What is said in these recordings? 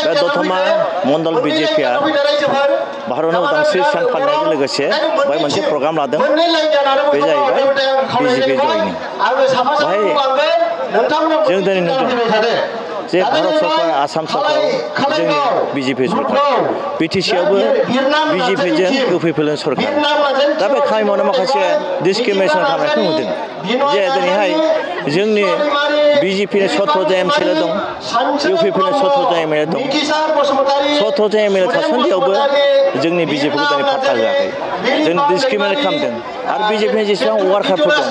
दा दतमा मण्डल बिजेपिआ भारतनि उदांस्रि सान फालिनायजों लोगोसे बेवहाय मोनसे प्रग्राम लादों। बे जाहैबाय बिजेपि जयनिं। बेवहाय जों दिनै नुदों जे भारत सरकार आसाम सरकार जोंनि बिजेपि सरकार बिटिसिआवबो बिजेपिजों इउपिपिएल सरकार दा बे खामानि मावनाय माखासे डिसक्रिमिनेसन खालामनायखौ नुदों जे दिनैहाय जोंनि बिजेपिनि 17 জন एमएलए दं, इउपिपिनि 17 জন एमएलए दं। 17 জন एमएलए थासान्दियावबो जोंनि बिजेपिखौ दिनै पात्ता होआखै, जों डिसक्रिमिनेट खालामदों आरो बिजेपिनि जेसेबां वार्कारफोर दं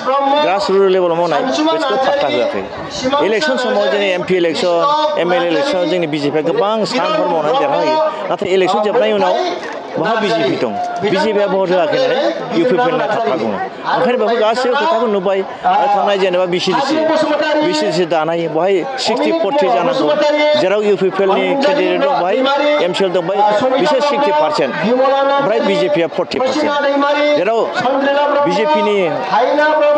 ग्रास रुट लेभेलाव मावनाय बिसोरखौ पात्ता होआखै। इलेक्सन समाव जोंनि एमपि इलेक्सन एमएलए इलेक्सनाव जोंनि बिजेपिआ गोबां सान हर मावनानै देरहाहोयो, नाथाय इलेक्सन जोबनायनि उनाव बहा बिजेपि दं, बिजेपिआ भट होआखै होननानै इउपिपिएलना थाबथा बुङो। ओंखायनो बेफोर गासैबो खोथाखौ नुबाय आरो थांनाय जेनेबा बिसिडिसि दानाय बेवहाय 60-40 जानांगौ, जेराव इउपिपिएलनि केन्डिडेट दं बेवहाय एमसिएल दं बेवहाय बिसोर 60%, ओमफ्राय बिजेपिआ 40%। जेराव बिजेपिनि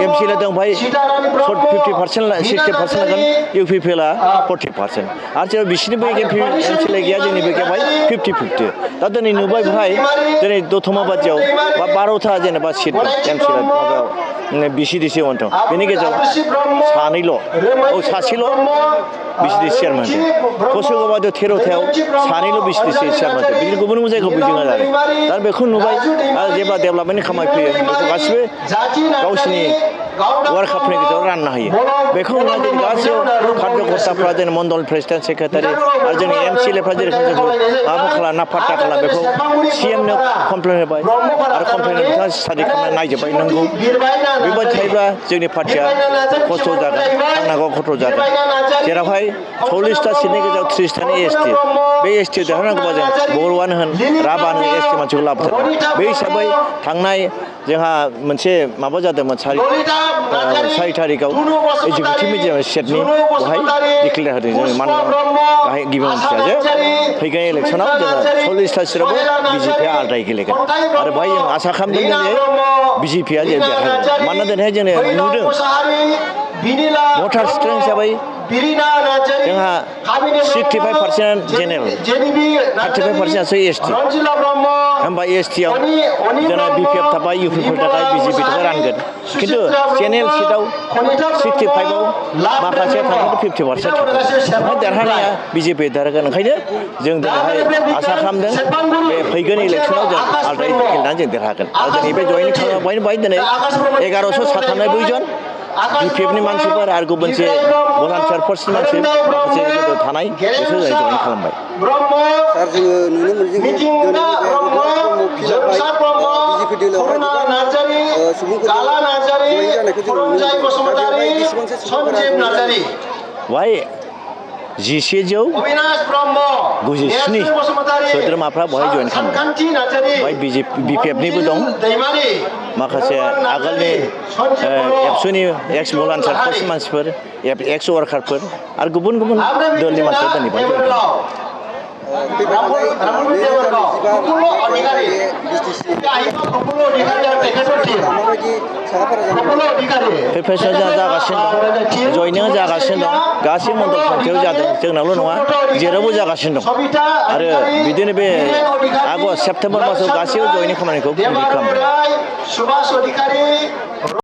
एमसिएल दं बेवहाय 50%, 60% लागोन, इउपिपिएलआ 40%। आरो जेराव बिसोरनिबो एमसिएल गैया, जोंनिबो गैया बेवहाय 50-50। दा दिनै नुबाय बेवहाय दिनै दतमा बादियाव बा 12टा जेनेबा सिट दं एमसिएल माबायाव बिसिडिसि दं, बेनि गेजेराव सासेल' बिसिडिसि चेयारमेन दं। कसुगावबादियाव 13टायाव सानैल' बिसिडिसि चेयारमेन दं। बिदिनो गुबुन गुबुन जायगायाव बिदिनो आरो दा बेखौ नुबाय आरो जेब्ला डेभेलपमेन्टनि खामानि फैयो बेखौ गासिबो गावसिनि वार्कारफोरनि गेजेराव राननो हायो। बेखौ नुनानै जोंनि गासैबो कार्यकर्ताफ्रा जोंनि मण्डल प्रेसिडेन्ट सेक्रेटारि आरो जोंनि एमसिएलएफ्रा जेरोखोम जोंखौ माबा खालाम पात्ता खालाम बेखौ सिएमनो कमप्लेन होबाय आरो कमप्लेन बिथाङा स्टाडि खालामनानै नायजोब्बाय। नंगौ बेबायदि थायोब्ला जोंनि पार्टिया खस्थ' जागोन, थांनांगौ खस्थ' जागोन। जेरावहाय 40टा सिटनि गेजेराव 30टानि एसटि, बे एसटि देरहानांगौबा जों बर'आनो होन राभानो एसटि मानसिखौ लाबोथारगोन। बे हिसाबै थांनाय जोंहा मोनसे माबा जादोंमोन 4 थारिखआव एजुकेटिभ मिडियाम स्टेटनि बेवहाय डिक्लेयार होदों जोंनि गाहाय गिबि मन्थ्रिया जे फैगोन इलेक्सनाव जोङो 40टा सिटआवबो बिजेपिआ आलदायै गेलेगोन आरो बेवहाय जों आसा खालामदों जे बिजेपिआ जे देरहागोन। मानोना दिनैहाय जोङो नुदों भटार स्ट्रेंथ हिसाबै जोंहा 65% जेनेरेल, 35%सो एसटि। होमबा एसटिआव जोंना बिपिएफ थाबाय, इउपिपिएल थाबाय, बिजेपि थाबाय रानगोन। खिन्थु जेनेरेल सिटआव 65आव माखासे थागोन 50% थागोन। ओमफ्राय देरहानाया बिजेपि देरहागोन। ओंखायनो जों दिनैहाय आसा खालामदों बे फैगोन इलेक्सनाव जों आलदायै गेलेनानै जों देरहागोन। आरो दिनै बे जयनिं खालामबाय दिनै 1197 जन बिपिएफनि मानसिफोर आरो गुबुन मोनसे भलान्टियार फर्सनि मानसि माखासे गोदो थानाय बिसोर जयनिं खालामबाय। सार जोङो नुनो मोनदों जे दिनैनि बे बिजेपि दोलोआवहाय सुबुंफोरा जयेन जानायखौ जों नुनो मोनदों। दा बेवहाय बेसेबांसो सुबुंफोरा जयेन जादों? बेवहाय 1797 सोद्रोमाफ्रा बेवहाय जयेन खालामदों। बेवहाय बिपिएफनिबो दं, माखासे आगोलनि एबसुनि एक्स भलान्टियार फर्सनि मानसिफोर, एक्स वार्कारफोर आरो गुबुन गुबुन दोलनि मानसिफोर दिनै बेवहाय जयेन खालामदों। प्रिपेरेसन जागासिनो दं, जयनिंआ जागासिनो दं, गासै मण्डल खान्थियाव जादों, जोंनावल' नङा जेरावबो जागासिनो दं। आरो बिदिनो बे आगष्ट सेप्तेम्बर मासाव गासैबो जयनिं खामानिखौ कमप्लिट खालामदों।